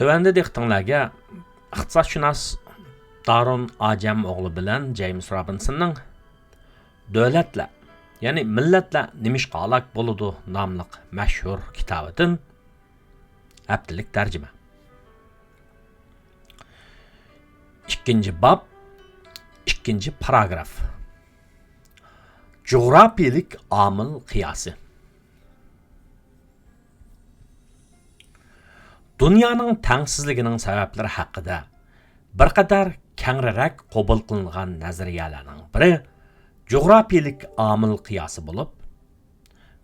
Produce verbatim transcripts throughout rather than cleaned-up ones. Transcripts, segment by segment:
تۆۋەندە دىققىتىڭلارگە ئىقتىسادشۇناس دارۇن ئاجەم ئوغلى بىلەن جەيمىس رابىنسوننىڭ دۆلەتلەر، يەنى مىللەتلەر نېمىشقا ھالاك بولىدۇ ناملىق مەشھۇر كىتابىدىن ھەپتىلىك تەرجىمە. ئىككىنچى باب، ئىككىنچى پاراگراف. جۇغراپىيىلىك ئامىل قىياسى. دۇنيانىڭ تەڭسىزلىكىنىڭ سەۋەبلىرى ھەققىدە بىر قەدەر كەڭرىرەك قوبۇل قىلىنغان نەزەرىيەلەرنىڭ بىرى جۇغراپىيىلىك ئامىل قىياسى بولۇپ،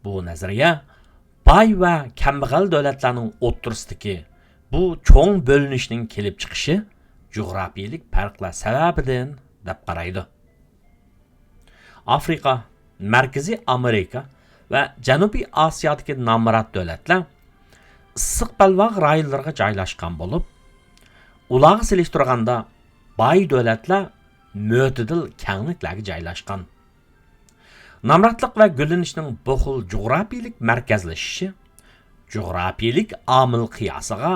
بۇ نەزەرىيە باي ۋە كەمبەغەل دۆلەتلەرنىڭ ئوتتۇرىسىدىكى بۇ چوڭ بۆلۈنۈشنىڭ كېلىپ چىقىشى جۇغراپىيىلىك پەرقلەر سەۋەبىدىن دەپ قارايدۇ. ئافرىقا، مەركىزىي ئامېرىكا ۋە جەنۇبىي ئاسىيادىكى نامرات دۆلەتلەر ئىسسىق بەلباغ رايونلىرىغا جايلاشقان بولۇپ، ئۇلارغا سېلىشتۇرغاندا باي دۆلەتلەر مۆتىدىل كەڭلىكلەرگە جايلاشقان. نامراتلىق ۋە گۈللىنىشنىڭ بۇ خىل جۇغراپىيىلىك مەركەزلىشىشى جۇغراپىيىلىك ئامىل قىياسىغا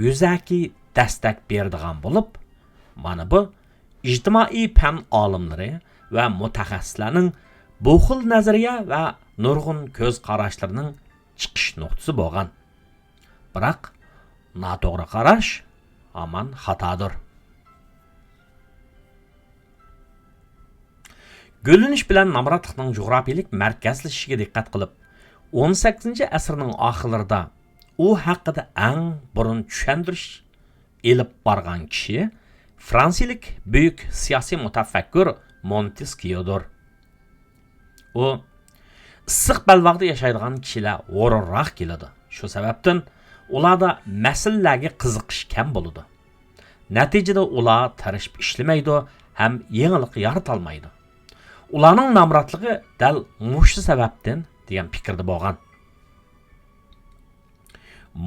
يۈزەكى دەستەك بېرىدىغان بولۇپ، مانا بۇ ئىجتىمائىي پەن ئالىملىرى ۋە مۇتەخەسسىسلەرنىڭ بۇ خىل نەزەرىيە ۋە نۇرغۇن كۆز قاراشلىرىنىڭ چىقىش نۇقتىسى بولغان. بىراق، ناتوغرا قاراش ھامان خاتادۇر. گۈللىنىش بىلەن نامراتلىقنىڭ جۇغراپىيىلىك مەركەزلىشىشىگە دىققەت قىلىپ، ئون سەككىزىنچى ئەسىرنىڭ ئاخىرلىرىدا ئۇ ھەققىدە ئەڭ بۇرۇن چۈشەندۈرۈش ئېلىپ بارغان كىشى فرانسىيىلىك بۈيۈك سىياسىي مۇتەپەككۇر مونتېسكيودۇر. ئۇ ئىسسىق بەلباغدا ياشايدىغان كىشىلەر ھۇرۇنراق كېلىدۇ. شۇ سەۋەبتىن ئۇلاردا مەسىلىلەرگە قىزىقىش كەم بولىدۇ. نەتىجىدە ئۇلار تىرىشىپ ئىشلىمەيدۇ ھەم يېڭىلىق يارىتالمايدۇ. ئۇلارنىڭ نامراتلىقى دەل مۇشۇ سەۋەبتىن دېگەن پىكىردە بولغان.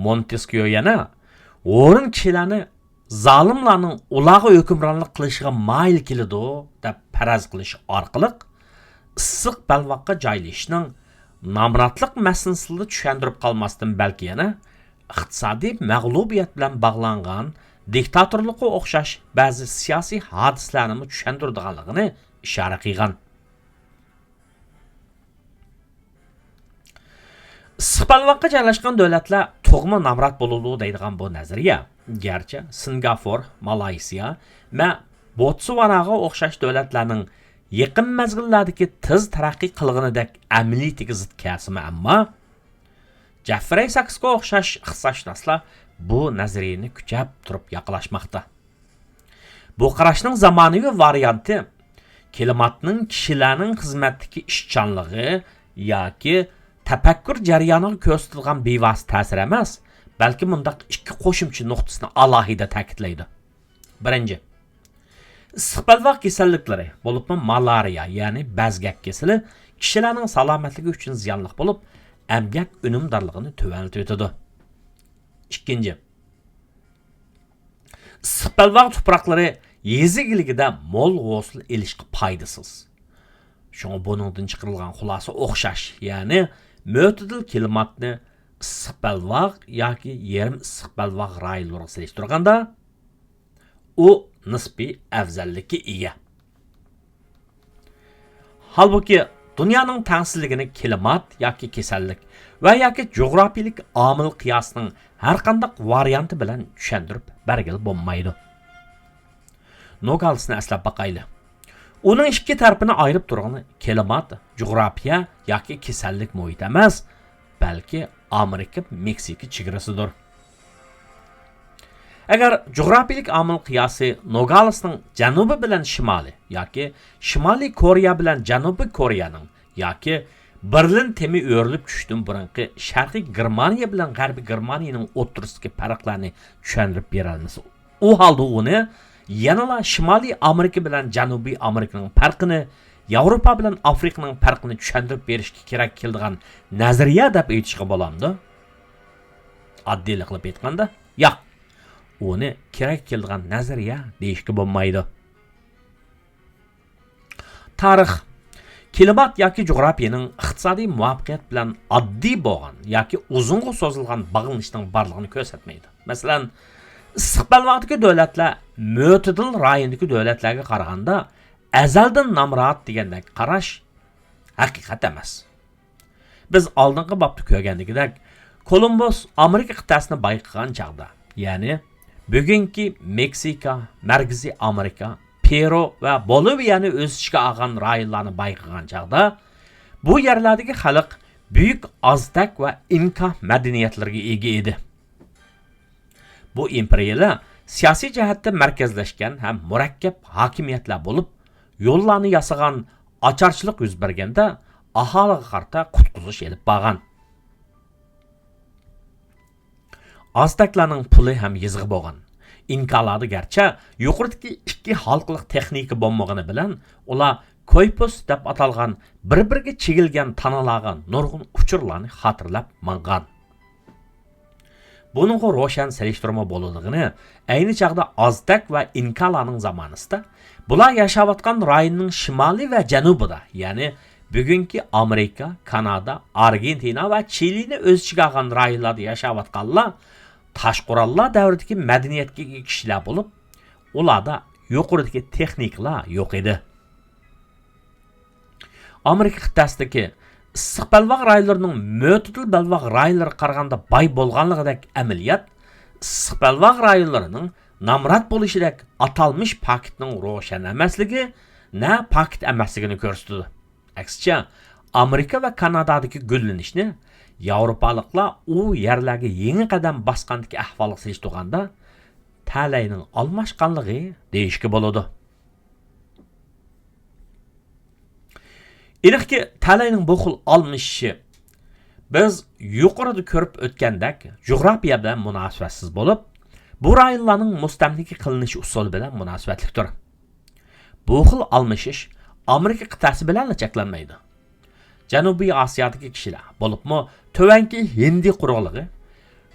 مونتېسكيو يەنە ھۇرۇن كىشىلەرنى زالىملارنىڭ ئۇلارغا ھۆكۈمرانلىق قىلىشىغا مايىل كېلىدۇ، دەپ پەرەز قىلىش ئارقىلىق، ئىسسىق بەلباغقا جايلىشىشنىڭ نامراتلىق مەسىلىسىلا چۈشەندۈرۈپ قالماستىن، بەلكى يەنە ئىقتىسادىي مەغلۇبىيەت بىلەن باغلانغان دىكتاتورلۇققا ئوخشاش بەزى سىياسىي ھادىسىلەرنىمۇ چۈشەندۈرىدىغانلىقىنى ئىشارە قىلغان. ئىسسىق بەلباغقا جايلاشقان دۆلەتلەر تۇغما نامرات بولىدۇ دەيدىغان بۇ نەزەرىيە، گەرچە سىنگافور، مالايسىيا ۋە بوتسۋاناغا ئوخشاش دۆلەتلەرنىڭ يېقىن مەزگىللەردىكى تېز تەرەققىي قىلغىنىدەك ئەمەلىيىتىگە زىت كەلسىمۇ، ئەمما جېفرەي ساكسقا ئوخشاش ئىقتىسادشۇناسلار بۇ نەزەرىيەنى كۈچەپ تۇرۇپ ياقلاشماقتا. بۇ قاراشنىڭ زامانىۋى ۋارىيانتى كىلىماتنىڭ كىشىلەرنىڭ خىزمەتتىكى ئىشچانلىقى ياكى تەپەككۇر جەريانىغا كۆرسىتىدىغان بىۋاسىتە تەسىر ئەمەس، بەلكى مۇنداق ئىككى قوشۇمچە نۇقتىسىنى ئالاھىدە تەكىتلەيدۇ. بىرىنچى، ئىسسىق بەلباغ كېسەللىكلىرى، بولۇپمۇ مالارىيە، يەنى بەزگەك كېسىلى كىشىلەرنىڭ سالامەتلىكى ئۈچۈن زىيانلىق بولۇپ، ئەمگەك ئۈنۈمدارلىقىنى تۆۋەنلىتىۋېتىدۇ. ئىككىنچى، ئىسسىق بەلباغ تۇپراقلىرى يېزا ئىگىلىكىدە مول ھوسۇل ئېلىشقا پايدىسىز. شۇڭا بۇنىڭدىن چىقىرىلغان خۇلاسە ئوخشاش، يەنى مۆتىدىل كىلىماتنى ئىسسىق بەلباغ ياكى يېرىم ئىسسىق بەلباغ رايونلىرىغا سېلىشتۇرغاندا، ئۇ نىسپىي ئەۋزەللىككە ئىگە. ھالبۇكى، دۇنيانىڭ تەڭسىزلىكىنى كىلىمات ياكى كېسەللىك ۋە ياكى جۇغراپىيىلىك ئامىل قىياسىنىڭ ھەرقانداق ۋارىيانتى بىلەن چۈشەندۈرۈپ بەرگىلى بولمايدۇ. نوگالسنى ئەسلەپ باقايلى. ئۇنىڭ ئىككى تەرىپىنى ئايرىپ تۇرغىنى كىلىمات، جۇغراپىيە ياكى كېسەللىك مۇھىتى ئەمەس، بەلكى ئامېرىكا مېكسىكا چېگرىسىدۇر. ئەگەر جۇغراپىيىلىك ئامىل قىياسى نوگالسنىڭ جەنۇبى بىلەن شىمالى ياكى شىمالىي كورېيە بىلەن جەنۇبىي كورېيەنىڭ ياكى بېرلىن تېمى ئۆرۈلۈپ چۈشۈشتىن بۇرۇنقى شەرقىي گېرمانىيە بىلەن غەربىي گېرمانىيەنىڭ ئوتتۇرىسىدىكى پەرقلەرنى چۈشەندۈرۈپ بېرەلمىسە، ئۇ ھالدا ئۇنى يەنىلا شىمالىي ئامېرىكا بىلەن جەنۇبىي ئامېرىكىنىڭ پەرقىنى، ياۋروپا بىلەن ئافرىقىنىڭ پەرقىنى چۈشەندۈرۈپ بېرىشكە كېرەك كېلىدىغان نەزەرىيە دەپ ئېيتىشقا بولامدۇ؟ ئاددىيلا قىلىپ ئېيتقاندا، ياق. ئۇنى كېرەك كېلىدىغان نەزەرىيە دېيىشكە بولمايدۇ. تارىخ كىلىمات ياكى جۇغراپىيەنىڭ ئىقتىسادىي مۇۋەپپەقىيەت بىلەن ئاددىي بولغان ياكى ئۇزۇنغا سوزۇلغان باغلىنىشنىڭ بارلىقىنى كۆرسەتمەيدۇ. مەسىلەن، ئىسسىق بەلباغدىكى دۆلەتلەر مۆتىدىل رايوندىكى دۆلەتلەرگە قارىغاندا ئەزەلدىن نامرات دېگەندەك قاراش ھەقىقەت ئەمەس. بىز ئالدىنقى بابتا كۆرگەندىكىدەك، كولومبۇس ئامېرىكا قىتئەسىنى بايقىغان چاغدا، يەنى بۈگۈنكى مېكسىكا، مەركىزىي ئامېرىكا، پېرۇ ۋە بولىۋىيەنى ئۆز ئىچىگە ئالغان رايونلارنى بايقىغان چاغدا، بۇ يەرلەردىكى خەلق بۈيۈك ئازتەك ۋە ئىنكا مەدەنىيەتلىرىگە ئىگە ئىدى. بۇ ئىمپېرىيەلەر سىياسىي جەھەتتە مەركەزلەشكەن ھەم مۇرەككەپ ھاكىمىيەتلەر بولۇپ، يوللارنى ياسىغان، ئاچارچىلىق يۈز بەرگەندە ئاھالىغا قارىتا قۇتقۇزۇش ئېلىپ بارغان. ئازتەكلارنىڭ پۇلى ھەم يېزىقى بولغان. ئىنكالاردا گەرچە يۇقىرىدىكى ئىككى ھالقىلىق تېخنىكا بولمىغىنى بىلەن، ئۇلار كويپۇس دەپ ئاتالغان بىر-بىرىگە چىگىلگەن تانالارغا نۇرغۇن ئۇچۇرلارنى خاتىرىلەپ ماڭغان. بۇنىڭغا روشەن سېلىشتۇرما بولىدىغىنى، ئەينى چاغدا ئازتەك ۋە ئىنكالارنىڭ زامانىسىدا بۇلار ياشاۋاتقان رايوننىڭ شىمالى ۋە جەنۇبىدا، يەنى بۈگۈنكى ئامېرىكا، كانادا، ئارگېنتىنا ۋە چىلىنى ئۆز ئىچىگە ئالغان رايونلاردا ياشاۋاتقانلار تاش قوراللار دەۋرىدىكى مەدەنىيەتكە ئىگە كىشىلەر بولۇپ، ئۇلاردا يۇقىرىدىكى تېخنىكىلار يوق ئىدى. ئامېرىكا قىتئەسىدىكى ئىسسىق بەلباغ رايونلىرىنىڭ مۆتىدىل بەلباغ رايونلىرىغا قارىغاندا باي بولغانلىقىدەك ئەمەلىيەت، ئىسسىق بەلباغ رايونلىرىنىڭ نامرات بولۇشىدەك ئاتالمىش پاكىتنىڭ روشەن ئەمەسلىكى، نە پاكىت ئەمەسلىكىنى كۆرسىتىدۇ. ئەكسىچە، ئامېرىكا ۋە كانادادىكى گۈللىنىشنى ياۋروپالىقلار ئۇ يەرلەرگە يېڭى قەدەم باسقاندىكى ئەھۋالغا سېلىشتۇرغاندا، تەلەينىڭ ئالماشقانلىقى دېيىشكە بولىدۇ. ئېنىقكى، تەلەينىڭ بۇ خىل ئالمىشىشى بىز يۇقىرىدا كۆرۈپ ئۆتكەندەك جۇغراپىيە بىلەن مۇناسىۋەتسىز بولۇپ، بۇ رايونلارنىڭ مۇستەملىكە قىلىنىش ئۇسۇلى بىلەن مۇناسىۋەتلىكتۇر. بۇ خىل ئالمىشىش ئامېرىكا قىتئەسى بىلەنلا چەكلەنمەيدۇ. جەنۇبىي ئاسىيادىكى كىشىلەر، بولۇپمۇ تۆۋەنكى ھىندى قۇرۇقلۇقى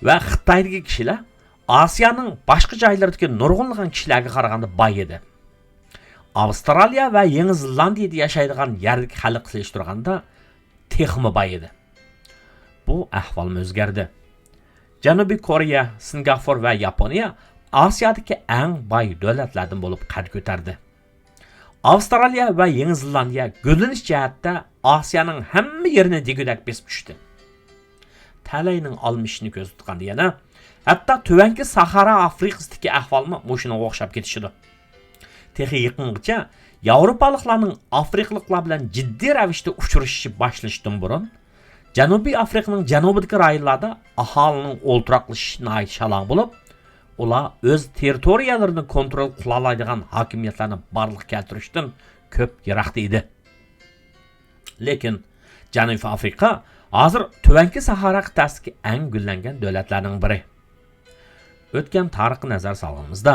ۋە خىتايدىكى كىشىلەر ئاسىيانىڭ باشقا جايلىرىدىكى نۇرغۇنلىغان كىشىلەرگە قارىغاندا باي ئىدى. ئاۋسترالىيە ۋە يېڭى زېلاندىيىدە ياشايدىغان يەرلىك خەلققە سېلىشتۇرغاندا تېخىمۇ باي ئىدى. بۇ ئەھۋالمۇ ئۆزگەردى. جەنۇبىي كورېيە، سىنگاپور ۋە ياپونىيە ئاسىيادىكى ئەڭ باي دۆلەتلەردىن بولۇپ قەد كۆتەردى. ئاۋسترالىيە ۋە يېڭى زېلاندىيە گۈللىنىش جەھەتتە ئاسىيانىڭ ھەممە يېرىنى دېگۈدەك بېسىپ چۈشتى. تەلەينىڭ ئالمىشىشىنى كۆزدە تۇتقاندا يەنە، ھەتتا تۆۋەنكى ساھارا ئافرىقىسىدىكى ئەھۋالمۇ مۇشۇنىڭغا ئوخشاپ كېتىشىدۇ. تېخى يېقىنغىچە ياۋروپالىقلارنىڭ ئافرىقىلىقلار بىلەن جىددىي رەۋىشتە ئۇچرىشىشى باشلىنىشتىن بۇرۇن، جەنۇبىي ئافرىقىنىڭ جەنۇبىدىكى رايونلاردا ئاھالىنىڭ ئولتۇراقلىشىشى ناھايىتى شالاڭ بولۇپ، ئۇلار ئۆز تېررىتورىيەلىرىنى كونترول قىلالايدىغان ھاكىمىيەتلەرنى بارلىققا كەلتۈرۈشتىن كۆپ يىراقتا ئىدى. لېكىن جەنۇبىي ئافرىقا ھازىر تۆۋەنكى ساھارا قىتئەسىدىكى ئەڭ گۈللەنگەن دۆلەتلەرنىڭ بىرى. ئۆتكەن تارىخقا نەزەر سالغىنىمىزدا،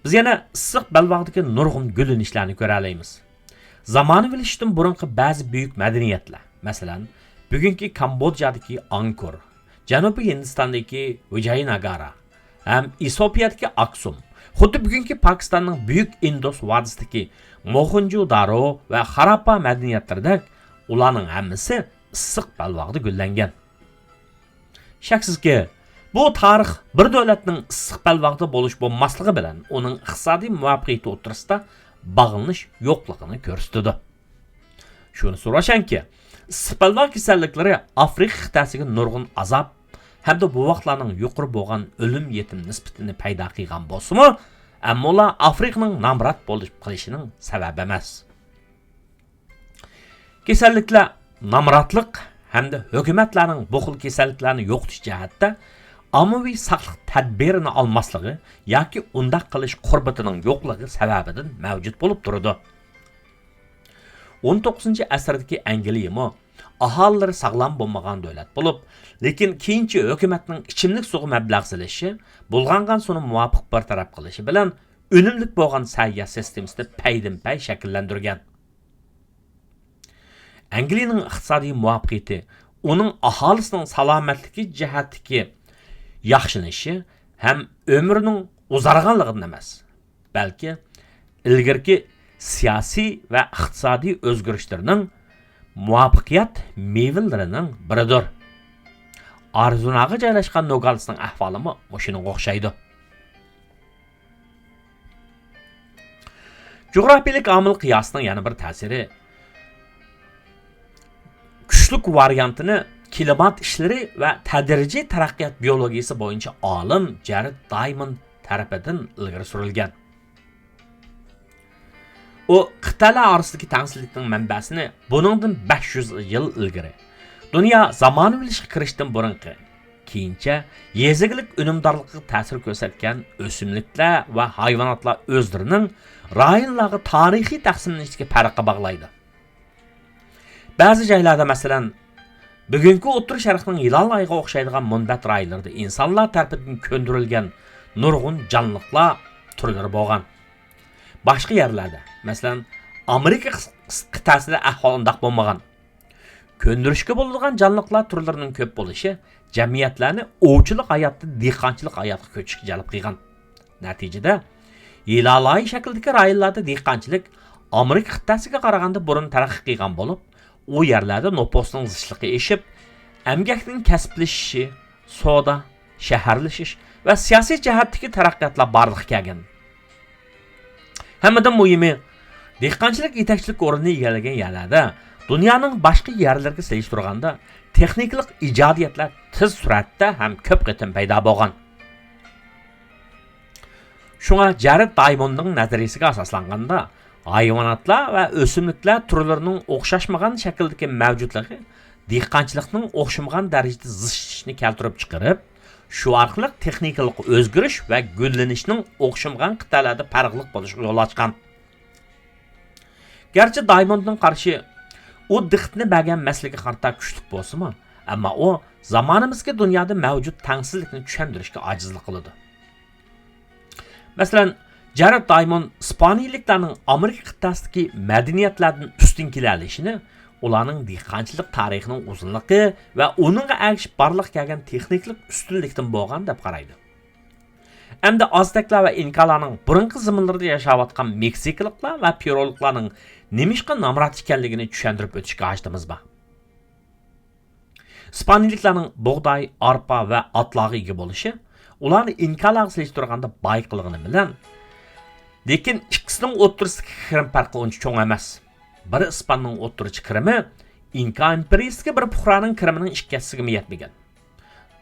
بىز يەنە ئىسسىق بەلباغدىكى نۇرغۇن گۈللىنىشلەرنى كۆرەلەيمىز. زامانىۋىلىشىشتىن بۇرۇنقى بەزى بۈيۈك مەدەنىيەتلەر، مەسىلەن، بۈگۈنكى كامبودژادىكى ئاڭكور، جەنۇبىي ھىندىستاندىكى ۋىجايناگارا ھەم ئېسىيوپىيەدىكى ئاكسۇم، خۇددى بۈگۈنكى پاكىستاننىڭ بۈيۈك ئىندۇس ۋادىسىدىكى موخېنجودارو ۋە خاراپپا مەدەنىيەتلىرىدەك، ئۇلارنىڭ ھەممىسى ئىسسىق بەلباغدا گۈللەنگەن. شەكسىزكى، بۇ تارىخ بىر دۆلەتنىڭ ئىسسىق بەلباغدا بولۇش بولماسلىقى بىلەن ئۇنىڭ ئىقتىسادىي مۇۋەپپەقىيىتى ئوتتۇرىسىدا باغلىنىش يوقلۇقىنى كۆرسىتىدۇ. شۇنىسى روشەنكى، ئىسسىق بەلباغ كېسەللىكلىرى ئافرىقا قىتئەسىگە نۇرغۇن ئازاب ھەمدە بوۋاقلارنىڭ يۇقىرى بولغان ئۆلۈم يېتىم نىسبىتىنى پەيدا قىلغان بولسىمۇ، ئەمما ئۇلار ئافرىقىنىڭ نامرات بولۇپ قېلىشىنىڭ سەۋەبى ئەمەس. كېسەللىكلەر نامراتلىق ھەمدە ھۆكۈمەتلەرنىڭ بۇ خىل كېسەللىكلەرنى يوقىتىش جەھەتتە ئاممىۋى ساقلىق تەدبىرىنى ئالماسلىقى ياكى ئۇنداق قىلىش قۇربىتىنىڭ يوقلۇقى سەۋەبىدىن مەۋجۇت بولۇپ تۇرىدۇ. ئون توققۇزىنچى ئەسىردىكى ئەنگلىيەمۇ ئاھالىلىرى ساغلام بولمىغان دۆلەت بولۇپ، لېكىن كېيىنچە ھۆكۈمەتنىڭ ئىچىملىك سۇغا مەبلەغ سېلىشى، بۇلغانغان سۇنى مۇۋاپىق بىر تەرەپ قىلىشى بىلەن ئۈنۈملۈك بولغان سەھىيە سىستېمىسىنى پەيدىنپەي شەكىللەندۈرگەن. ئەنگلىيەنىڭ ئىقتىسادىي مۇۋەپپەقىيىتى ئۇنىڭ ئاھالىسىنىڭ سالامەتلىكى جەھەتتىكى ياخشىلىنىشى ھەم ئۆمرىنىڭ ئۇزارغانلىقىدىن ئەمەس، بەلكى ئىلگىرىكى سىياسىي ۋە ئىقتىسادىي ئۆزگىرىشلىرىنىڭ مۇۋەپپەقىيەت مېۋىلىرىنىڭ بىرىدۇر. ئارىزوناغا جايلاشقان نوگالىسنىڭ ئەھۋالىمۇ مۇشۇنىڭغا ئوخشايدۇ. جۇغراپىيەلىك ئامىل قىياسىنىڭ يەنە بىر تەسىرى، كۈچلۈك ۋارىيانتىنى كىلىمات ئىشلىرى ۋە تەدرىجىي تەرەققىيات بىيولوگىيىسى بويىچە ئالىم جېرېد دايموند تەرىپىدىن ئىلگىرى سۈرۈلگەن. ئۇ قىتئەلەر ئارىسىدىكى تەڭسىزلىكنىڭ مەنبەسىنى بۇنىڭدىن بەش يۈز يىل ئىلگىرى، دۇنيا زامانىۋىلىشىشقا كىرىشتىن بۇرۇنقى، كېيىنچە يېزا ئىگىلىك ئۈنۈمدارلىقىغا تەسىر كۆرسەتكەن ئۆسۈملۈكلەر ۋە ھايۋاناتلار ئۆزلىرىنىڭ رايونلارغا تارىخىي تەقسىملىنىشتىكى پەرققە باغلايدۇ. بەزى جايلاردا، مەسىلەن، بۈگۈنكى ئوتتۇرا شەرقنىڭ ھىلال ئايغا ئوخشايدىغان مۇنبەت رايونلىرىدا ئىنسانلار تەرىپىدىن كۆندۈرۈلگەن نۇرغۇن جانلىقلار تۈرلىرى بولغان. باشقا يەرلەردە، مەسىلەن، ئامېرىكا قىتئەسىدە ئەھۋال ئۇنداق بولمىغان. كۆندۈرۈشكە بولىدىغان جانلىقلار تۈرلىرىنىڭ كۆپ بولۇشى جەمئىيەتلەرنى ئوۋچىلىق ھاياتتىن دېھقانچىلىق ھاياتقا كۆچۈشكە جەلپ قىلغان. نەتىجىدە، ھىلال ئاي شەكلىدىكى رايونلاردا دېھقانچىلىك ئامېرىكا قىتئەسىگە قارىغاندا بۇرۇن تەرەققىي قىلغان بولۇپ، ئۇ يەرلەردە نوپۇسنىڭ زىچلىقى ئېشىپ، ئەمگەكنىڭ كەسىپلىشىشى، سودا، شەھەرلىشىش ۋە سىياسىي جەھەتتىكى تەرەققىياتلار بارلىققا كەلگەن. ھەممىدىن مۇھىمى، دېھقانچىلىق يېتەكچىلىك ئورنىنى ئىگىلىگەن يەرلەردە دۇنيانىڭ باشقا يەرلىرىگە سېلىشتۇرغاندا تېخنىكىلىق ئىجادىيەتلەر تېز سۈرئەتتە ھەم كۆپ قېتىم پەيدا بولغان. شۇڭا جېرېد دايموندنىڭ نەزەرىيىسىگە ئاساسلانغاندا، ھايۋاناتلار ۋە ئۆسۈملۈكلەر تۈرلىرىنىڭ ئوخشاشمىغان شەكىلدىكى مەۋجۇتلۇقى دېھقانچىلىقنىڭ ئوخشىمىغان دەرىجىدە زىچلىشىشىنى كەلتۈرۈپ چىقىرىپ، شۇ ئارقىلىق تېخنىكىلىق ئۆزگىرىش ۋە گۈللىنىشنىڭ ئوخشىمىغان قىتئەلەردە پەرقلىق بولۇشىغا يول ئاچقان. گەرچە دايموندنىڭ قارىشى ئۇ دىققىتىنى بەرگەن مەسىلىگە قارىتا كۈچلۈك بولسىمۇ، ئەمما ئۇ زامانىمىزدىكى دۇنيادا مەۋجۇت تەڭسىزلىكنى چۈشەندۈرۈشكە ئاجىزلىق قىلىدۇ. مەسىلەن، جېرېد دايموند ئىسپانىيەلىكلەرنىڭ ئامېرىكا قىتئەسىدىكى مەدەنىيەتلەردىن ئۈستۈن كېلەلىشىنى ئۇلارنىڭ دېھقانچىلىق تارىخىنىڭ ئۇزۇنلۇقى ۋە ئۇنىڭغا ئەگىشىپ بارلىققا كەلگەن تېخنىكىلىق ئۈستۈنلۈكتىن بولغان دەپ قارايدۇ. ئەمدى ئازتەكلەر ۋە ئىنكالارنىڭ بۇرۇنقى زېمىنلىرىدا ياشاۋاتقان مېكسىكىلىقلار ۋە پېرۇلۇقلارنىڭ نېمىشقا نامرات ئىكەنلىكىنى چۈشەندۈرۈپ ئۆتۈشكە ھاجىتىمىز بار. ئىسپانىيەلىكلەرنىڭ بۇغداي، ئارپا ۋە ئاتلارغا ئىگە بولۇشى ئۇلارنى ئىنكالارغا سېلىشتۇرغاندا باي قىلغىنى بىلەن، لېكىن ئىككىسىنىڭ ئوتتۇرىسىدىكى كىرىم پەرقى ئۇنچە چوڭ ئەمەس. بىر ئىسپاننىڭ ئوتتۇرىچە كىرىمى ئىنكا ئىمپېرىيىسىدىكى بىر پۇقرانىڭ كىرىمىنىڭ ئىككى ھەسسىسىگىمۇ يەتمىگەن.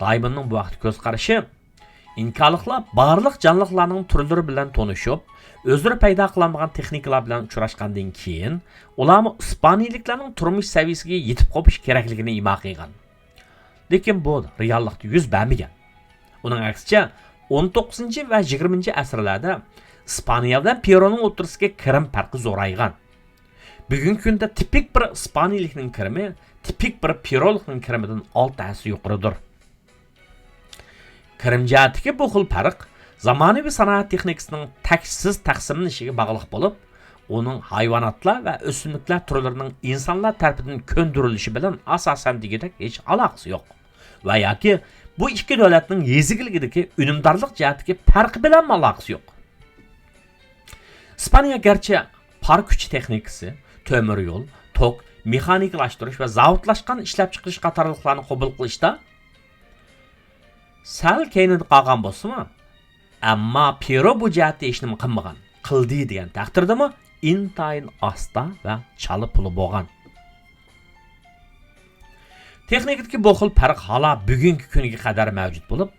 دايموندنىڭ بۇ ھەقتە كۆز قارىشى ئىنكالىقلار بارلىق جانلىقلارنىڭ تۈرلىرى بىلەن تونۇشۇپ، ئۆزلىرى پەيدا قىلالمىغان تېخنىكىلار بىلەن ئۇچراشقاندىن كېيىن، ئۇلارمۇ ئىسپانىيەلىكلەرنىڭ تۇرمۇش سەۋىيەسىگە يېتىپ قوپۇش كېرەكلىكىنى ئىما قىلغان. لېكىن بۇ رېئاللىقتا يۈز بەرمىگەن. ئۇنىڭ ئەكسىچە، ئون توققۇزىنچى ۋە يىگىرمىنچى ئەسىرلەردە ئىسپانىيە بىلەن پېرۇنىڭ ئوتتۇرىسىدىكى كىرىم پەرقى زورايغان. بۈگۈنكى كۈندە تىپىك بىر ئىسپانىيەلىكنىڭ كىرىمى تىپىك بىر پېرۇلۇقنىڭ كىرىمىدىن ئالتە ھەسسە يۇقىرىدۇر. كىرىم جەھەتتىكى بۇ خىل پەرق زامانىۋى سانائەت تېخنىكىسىنىڭ تەكشىسىز تەقسىملىنىشىگە باغلىق بولۇپ، ئۇنىڭ ھايۋاناتلار ۋە ئۆسۈملۈكلەر تۈرلىرىنىڭ ئىنسانلار تەرىپىدىن كۆندۈرۈلۈشى بىلەن ئاساسەن دېگۈدەك ھېچ ئالاقىسى يوق. ۋە ياكى بۇ ئىككى دۆلەتنىڭ يېزا ئىگىلىكىدىكى ئۈنۈمدارلىق جەھەتتىكى پەرقى بىلەنمۇ ئالاقىسى يوق. ئىسپانىيە گەرچە پار كۈچى تېخنىكىسى، تۆمۈر يول، توك، مېخانىكىلاشتۇرۇش ۋە زاۋۇتلاشقان ئىشلەپچىقىرىش قاتارلىقلارنى قوبۇل قىلىشتا سەل كەينىدە قالغان بولسىمۇ، ئەمما پېرۇ بۇ جەھەتتە ھېچنېمە قىلمىغان. قىلدى دېگەن تەقدىردىمۇ ئىنتايىن ئاستا ۋە چالا پۇلا بولغان. تېخنىكىدىكى بۇ خىل پەرق ھالا بۈگۈنكى كۈنگە قەدەر مەۋجۇت بولۇپ،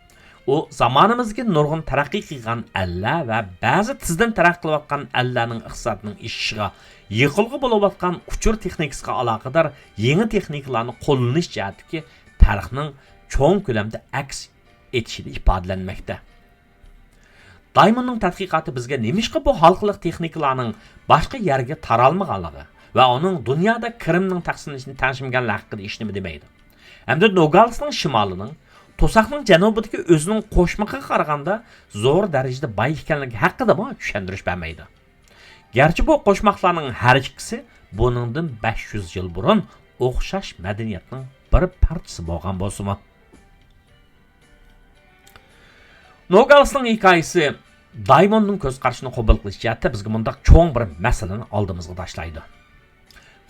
ئۇ زامانىمىزدىكى نۇرغۇن تەرەققىي قىلغان ئەللەر ۋە بەزى تىزدىن تەرەققىي قىلىۋاتقان ئەللەرنىڭ ئىقتىسادىنىڭ ئېشىشىغا يېقىلغۇ بولۇۋاتقان ئۇچۇر تېخنىكىسىغا ئالاقىدار يېڭى تېخنىكىلارنى قوللىنىش جەھەتتىكى پەرقنىڭ چوڭ كۆلەمدە ئەكس ئېتىشىدە ئىپادىلەنمەكتە. دايموندنىڭ تەتقىقاتى بىزگە نېمىشقا بۇ ھالقىلىق تېخنىكىلارنىڭ باشقا يەرگە تارالمىغانلىقى ۋە ئۇنىڭ دۇنيادا كىرىمنىڭ تەقسىملىنىشىنى تەڭشىمىگەنلىكى ھەققىدە ھېچنېمە دېمەيدۇ. ھەمدە نوگالىسنىڭ شىمالىنىڭ توساقنىڭ جەنۇبىدىكى ئۆزىنىڭ قوشمىقىغا قارىغاندا زور دەرىجىدە باي ئىكەنلىكى ھەققىدىمۇ چۈشەندۈرۈش بەرمەيدۇ. گەرچە بۇ قوشماقلارنىڭ ھەر ئىككىسى بۇنىڭدىن بەش يۈز يىل بۇرۇن ئوخشاش مەدەنىيەتنىڭ بىر پارچىسى بولغان بولسىمۇ. نوگالسنىڭ ھېكايىسى دايموندنىڭ كۆز قارىشىنى قوبۇل قىلىش جەھەتتە بىزگە مۇنداق چوڭ بىر مەسىلىنى ئالدىمىزغا تاشلايدۇ.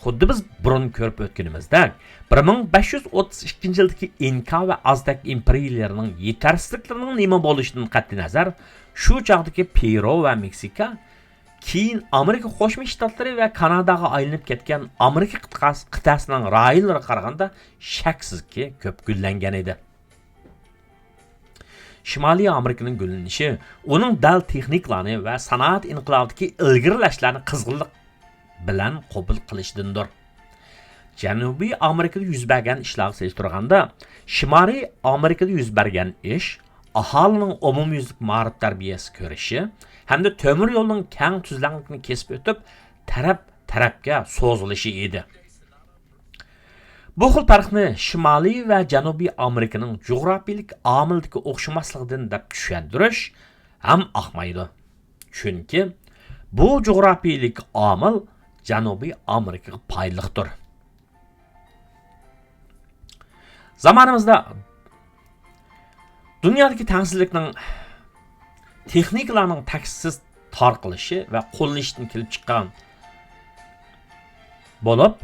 خۇددى بىز بۇرۇن كۆرۈپ ئۆتكىنىمىزدەك، بىر مىڭ بەش يۈز ئوتتۇز ئىككىنچى يىلدىكى ئىنكا ۋە ئازتەك ئىمپېرىيىلىرىنىڭ يېتەرسىزلىكلىرىنىڭ نېمە بولۇشىدىن قەتئىينەزەر، شۇ چاغدىكى پېرۇ ۋە مېكسىكا كېيىن ئامېرىكا قوشما شتاتلىرى ۋە كاناداغا ئايلىنىپ كەتكەن ئامېرىكا قىتقاس-، قىتئەسىنىڭ رايونلىرىغا قارىغاندا شەكسىزكى كۆپ گۈللەنگەن ئىدى. شىمالىي ئامېرىكىنىڭ گۈللىنىشى ئۇنىڭ دەل تېخنىكىلارنى ۋە سانائەت ئىنقىلابىدىكى ئىلگىرىلەشلەرنى قىزغىنلىق بىلەن قوبۇل قىلىشىدىندۇر. جەنۇبىي ئامېرىكىدا يۈز بەرگەن ئىشلارغا سېلىشتۇرغاندا، شىمالىي ئامېرىكىدا يۈز بەرگەن ئىش ئاھالىنىڭ ئومۇميۈزلۈك مائارىپ تەربىيەسى كۆرۈشى ھەمدە تۆمۈر يولنىڭ كەڭ تۈزلەڭلىكنى كېسىپ ئۆتۈپ، تەرەپ-تەرەپكە سوزۇلۇشى ئىدى. بۇ خىل پەرقنى شىمالىي ۋە جەنۇبىي ئامېرىكىنىڭ جۇغراپىيىلىك ئامىلدىكى ئوخشىماسلىقىدىن دەپ چۈشەندۈرۈش ھەم ئاقمايدۇ. چۈنكى بۇ جۇغراپىيىلىك ئامىل جەنۇبىي ئامېرىكىغا پايدىلىقتۇر. زامانىمىزدا دۇنيادىكى تەڭسىزلىكنىڭ تېخنىكىلارنىڭ تەكشىسىز تارقىلىشى ۋە قوللىنىشتىن كېلىپ چىققان بولۇپ،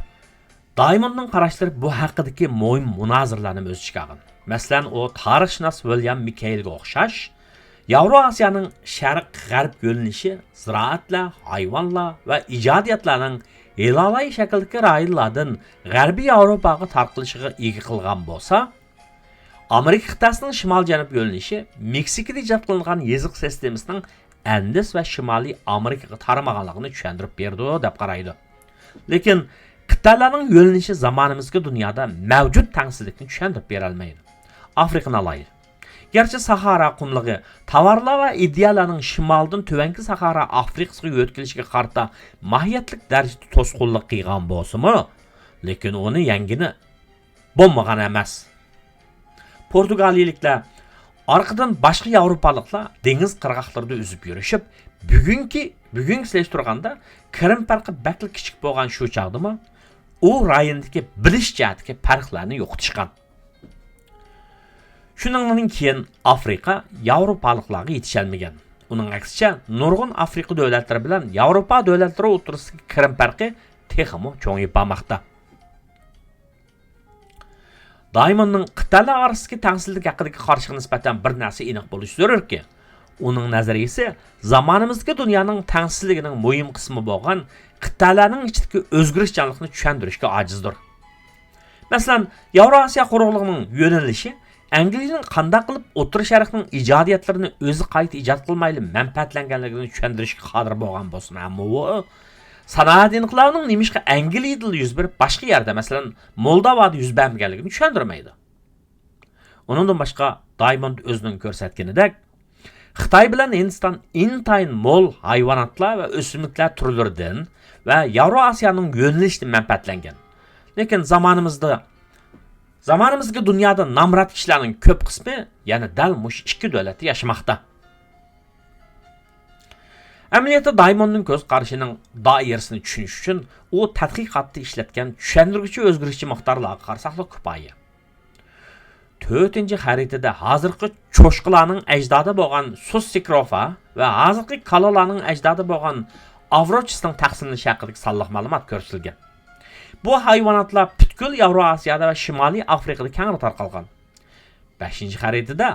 دايموندنىڭ قاراشلىرى بۇ ھەققىدىكى مۇھىم مۇنازىرىلەرنى ئۆز ئىچىگە ئالغان. مەسىلەن، ئۇ تارىخشۇناس ۋىليام مىكېيلگە ئوخشاش، ياۋرو ئاسىيانىڭ شەرق غەرب يۆنىلىشى زىرائەتلەر، ھايۋانلار ۋە ئىجادىيەتلەرنىڭ ھىلالاي شەكىلدىكى رايونلاردىن غەربىي ياۋروپاغا تارقىلىشىغا ئىگە قىلغان بولسا، ئامېرىكا قىتئەسىنىڭ شىمال جەنۇب يۆنىلىشى مېكسىكىدا ئىجاد قىلىنغان يېزىق سىستېمىسىنىڭ ئەندىز ۋە شىمالىي ئامېرىكىغا تارىمىغانلىقىنى چۈشەندۈرۈپ بېرىدۇ، دەپ قارايدۇ. لېكىن قىتئەلەرنىڭ يۆنىلىشى زامانىمىزدىكى دۇنيادا مەۋجۇت تەڭسىزلىكنى چۈشەندۈرۈپ بېرەلمەيدۇ. ئافرىقىنى ئالايلى. گەرچە ساھارا قۇملۇقى تاۋارلار ۋە ئىدىيەلەرنىڭ شىمالدىن تۆۋەنكى ساھارا ئافرىقىسىغا يۆتكىلىشىگە قارىتا ماھىيەتلىك دەرىجىدە توسقۇنلۇق قىلغان بولسىمۇ، لېكىن ئۇنى يەڭگىنى بولمىغان ئەمەس. پورتۇگالىيىلىكلەر ئارقىدىن باشقا ياۋروپالىقلار دېڭىز قىرغاقلىرىدا ئۈزۈپ يۈرۈشۈپ، بۈگۈنكى، بۈگۈنگە سېلىشتۇرغاندا كىرىم پەرقى بەكلا كىچىك بولغان شۇ چاغدىمۇ ئۇ رايوندىكى بىلىش جەھەتتىكى پەرقلەرنى يوقىتىشقان. شۇنىڭدىن كېيىن ئافرىقا ياۋروپالىقلارغا يېتىشەلمىگەن. ئۇنىڭ ئەكسىچە، نۇرغۇن ئافرىقا دۆلەتلىرى بىلەن ياۋروپا دۆلەتلىرى ئوتتۇرىسىدىكى كىرىم پەرقى تېخىمۇ چوڭىيىپ بارماقتا. دايموندنىڭ قىتئەلەر ئارىسىدىكى تەڭسىزلىك ھەققىدىكى قارىشىغا نىسبەتەن بىر نەرسە ئېنىق بولۇشى زۆرۈركى، ئۇنىڭ نەزەرىيىسى زامانىمىزدىكى دۇنيانىڭ تەڭسىزلىكىنىڭ مۇھىم قىسمى بولغان قىتئەلەرنىڭ ئىچىدىكى ئۆزگىرىشچانلىقنى چۈشەندۈرۈشكە ئاجىزدۇر. مەسىلەن، ياۋراسىيە قۇرۇقلۇقىنىڭ يۆنىلىشى ئەنگلىيىنىڭ قانداق قىلىپ ئوتتۇرا شەرقنىڭ ئىجادىيەتلىرىنى ئۆزى قايتا ئىجاد قىلمايلا مەنپەئەتلەنگەنلىكىنى چۈشەندۈرۈشكە قادىر بولغان بولسىمۇ، ئەمما ئۇ سانائەت ئىنقىلابىنىڭ نېمىشقا ئەنگلىيىدىلا يۈز بېرىپ، باشقا يەردە، مەسىلەن، مولداۋادا يۈز بەرمىگەنلىكىنى چۈشەندۈرمەيدۇ. ئۇنىڭدىن باشقا، دايموند ئۆزىنىڭ كۆرسەتكىنىدەك، خىتاي بىلەن ھىندىستان ئىنتايىن مول ھايۋاناتلار ۋە ئۆسۈملۈكلەر تۈرلىرىدىن ۋە ياۋرو ئاسىيانىڭ يۆنىلىشىدىن مەنپەئەتلەنگەن. لېكىن زامانىمىزدا، زامانىمىزدىكى دۇنيادا نامرات كىشىلەرنىڭ كۆپ قىسمى يەنە دەل مۇشۇ ئىككى دۆلەتتە ياشىماقتا. ئەمەلىيەتتە دايموندنىڭ كۆز قارىشىنىڭ دائىرىسىنى چۈشىنىش ئۈچۈن ئۇ تەتقىقاتتا ئىشلەتكەن چۈشەندۈرگۈچى ئۆزگىرىشچى مىقدارلارغا قارىساقلا كۇپايە. تۆتىنچى خەرىتىدە ھازىرقى چوشقىلارنىڭ ئەجدادى بولغان سۇسسىكروفا ۋە ھازىرقى كالىلارنىڭ ئەجدادى بولغان ئاۋروچىسنىڭ تەقسىملىنىشى ھەققىدىكى سانلىق مەلۇمات كۆرسىتىلگەن. بۇ ھايۋاناتلار پۈتكۈل ياۋرو ئاسىيادا ۋە شىمالىي ئافرىقىدا كەڭرى تارقالغان. بەشىنچى خەرىتىدە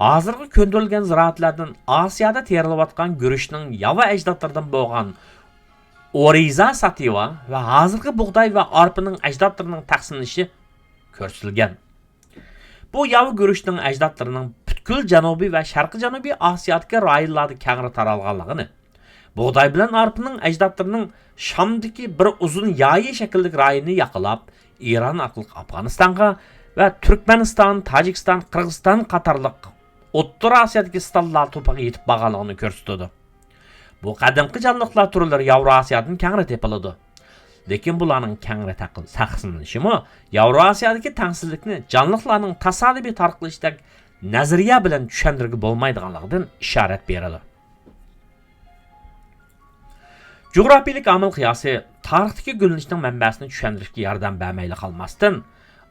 ھازىرقى كۆندۈرۈلگەن زىرائەتلەردىن ئاسىيادا تېرىلىۋاتقان گۈرۈچنىڭ ياۋا ئەجدادلىرىدىن بولغان ئورىزا ساتىۋا ۋە ھازىرقى بۇغداي ۋە ئارپىنىڭ ئەجدادلىرىنىڭ تەقسىملىنىشى كۆرسىتىلگەن. بۇ ياۋا گۈرۈچنىڭ ئەجدادلىرىنىڭ پۈتكۈل جەنۇبىي ۋە شەرقىي جەنۇبىي ئاسىيادىكى رايونلاردا كەڭرى تارالغانلىقىنى، بۇغداي بىلەن ئارپىنىڭ ئەجدادلىرىنىڭ شامدىكى بىر ئۇزۇن يايى شەكىللىك رايوننى ياقىلاپ، ئىران ئارقىلىق ئافغانىستانغا ۋە تۈركمەنىستان، تاجىكىستان، قىرغىزىستان قاتارلىق ئوتتۇرا ئاسىيادىكى ستانلار توپىغا يېتىپ بارغانلىقىنى كۆرسىتىدۇ. بۇ قەدىمكى جانلىقلار تۈرلىرى ياۋراسىيادىن كەڭرى تېپىلىدۇ. لېكىن بۇلارنىڭ كەڭرى تەق-، تەقسىملىنىشىمۇ ياۋراسىيادىكى تەڭسىزلىكنى جانلىقلارنىڭ تاسادىپىي تارقىلىشىدەك نەزەرىيە بىلەن چۈشەندۈرگىلى بولمايدىغانلىقىدىن ئىشارەت بېرىدۇ. جۇغراپىيىلىك ئامىل قىياسى تارىختىكى گۈللىنىشنىڭ مەنبەسىنى چۈشەندۈرۈشكە ياردەم بەرمەيلا قالماستىن،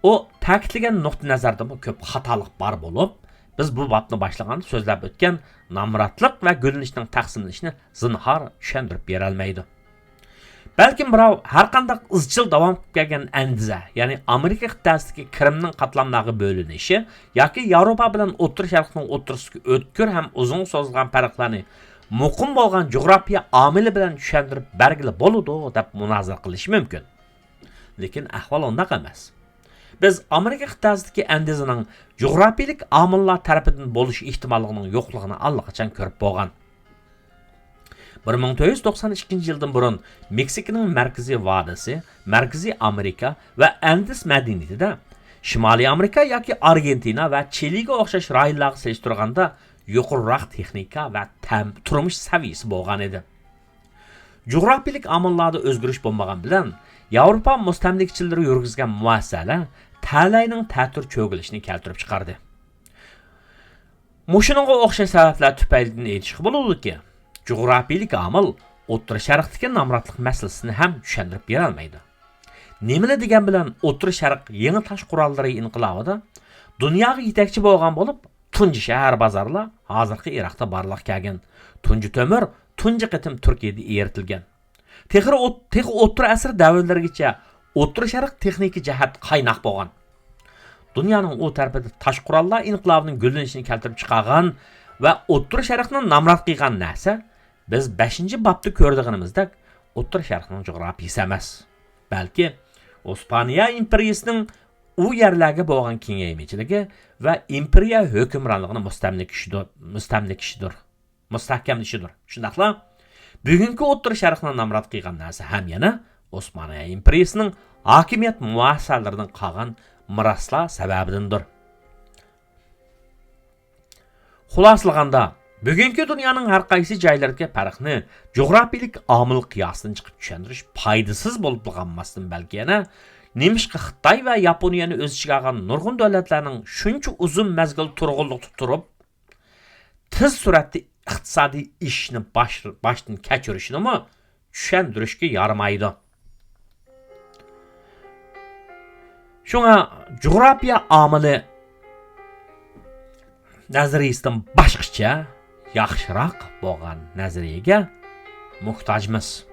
ئۇ تەكىتلىگەن نۇقتا نەزەردىمۇ كۆپ خاتالىق بار بولۇپ، بىز بۇ بابنى باشلىغاندا سۆزلەپ ئۆتكەن نامراتلىق ۋە گۈللىنىشنىڭ تەقسىملىنىشىنى زىنھار چۈشەندۈرۈپ بېرەلمەيدۇ. بەلكىم بىراۋ ھەرقانداق ئىزچىل داۋام قىلىپ كەلگەن ئەندىزە، يەنى ئامېرىكا قىتئەسىدىكى كىرىمنىڭ قاتلاملارغا بۆلۈنۈشى ياكى ياۋروپا بىلەن ئوتتۇرا شەرقنىڭ ئوتتۇرىسىدىكى ئۆتكۈر ھەم ئۇزۇنغا سوزۇلغان پەرقلەرنى مۇقىم بولغان جۇغراپىيە ئامىلى بىلەن چۈشەندۈرۈپ بەرگىلى بولىدۇ، دەپ مۇنازىرە قىلىشى مۇمكىن. لېكىن ئەھۋال ئۇنداق ئەمەس. بىز ئامېرىكا قىتئەسىدىكى ئەندىزىنىڭ جۇغراپىيىلىك ئامىللار تەرىپىدىن بولۇش ئېھتىماللىقىنىڭ يوقلۇقىنى ئاللىقاچان كۆرۈپ بولغان. بىر مىڭ تۆت يۈز توقسان ئىككىنچى يىلدىن بۇرۇن مېكسىكىنىڭ مەركىزىي ۋادىسى، مەركىزىي ئامېرىكا ۋە ئەندىز مەدەنىيىتىدە شىمالىي ئامېرىكا ياكى ئارگېنتىنا ۋە چىلىگە ئوخشاش رايونلارغا سېلىشتۇرغاندا يۇقىرىراق تېخنىكا ۋە تەم-، تۇرمۇش سەۋىيەسى بولغان ئىدى. جۇغراپىيىلىك ئامىللاردا ئۆزگىرىش بولمىغان بىلەن، ياۋروپا مۇستەملىكىچىلىرى يۈرگۈزگەن مۇئەسسەلەر تەلەينىڭ تەتۈر چۆگىلىشىنى كەلتۈرۈپ چىقاردى. مۇشۇنىڭغا ئوخشاش سەۋەبلەر تۈپەيلىدىن ئېيتىشقا بولىدۇكى، جۇغراپىيىلىك ئامىل ئوتتۇرا شەرقتىكى نامراتلىق مەسىلىسىنى ھەم چۈشەندۈرۈپ بېرەلمەيدۇ. نېمىلا دېگەن بىلەن ئوتتۇرا شەرق يېڭى تاش قوراللىرى ئىنقىلابىدا دۇنياغا يېتەكچى بولغان بولۇپ، تۇنجى شەھەر بازارلار ھازىرقى ئىراقتا بارلىققا كەلگەن، تۇنجى تۆمۈر تۇنجى قېتىم تۈركىيەدە ئېرىتىلگەن. تېخى ئوت-، تېخى ئوتتۇرا ئەسىر دەۋرلىرىگىچە ئوتتۇرا شەرق تېخنىكا جەھەت قايناق بولغان. دۇنيانىڭ ئۇ تەرىپىدە تاش قوراللار ئىنقىلابىنىڭ گۈللىنىشىنى كەلتۈرۈپ چىقارغان ۋە ئوتتۇرا شەرقنى نامرات قىلغان نەرسە، بىز بەشىنچى بابتا كۆرىدىغىنىمىزدەك، ئوتتۇرا شەرقنىڭ جۇغراپىيىسى ئەمەس، بەلكى ئوسمانىيە ئىمپېرىيىسىنىڭ ئۇ يەرلەرگە بولغان كېڭەيمىچىلىكى ۋە ئىمپېرىيە ھۆكۈمرانلىقىنى مۇستەملىكىشىدۇر، مۇستەملىكىشىدۇر، مۇستەھكەملىشىدۇر. شۇنداقلا، بۈگۈنكى ئوتتۇرا شەرقنى نامرات قىلغان نەرسە ھەم يەنە ئوسمانىيە ئىمپېرىيىسىنىڭ ھاكىمىيەت مۇئەسسەلىرىدىن قالغان مىراسلار سەۋەبىدىندۇر. خۇلاسىلىغاندا، بۈگۈنكى دۇنيانىڭ ھەر قايسى جايلىرىدىكى پەرقنى جۇغراپىيىلىك ئامىل قىياسىدىن چىقىپ چۈشەندۈرۈش پايدىسىز بولۇپلا قالماستىن، بەلكى يەنە نېمىشقا خىتاي ۋە ياپونىيەنى ئۆز ئىچىگە ئالغان نۇرغۇن دۆلەتلەرنىڭ شۇنچە ئۇزۇن مەزگىل تۇرغۇنلۇقتا تۇرۇپ، تېز سۈرئەتتە ئىقتىسادىي ئېشىشنى باش-، باشتىن كەچۈرۈشىنىمۇ چۈشەندۈرۈشكە يارىمايدۇ. شۇڭا جۇغراپىيە ئامىلى نەزەرىيىسىدىن باشقىچە، ياخشىراق بولغان نەزەرىيەگە موھتاجمىز.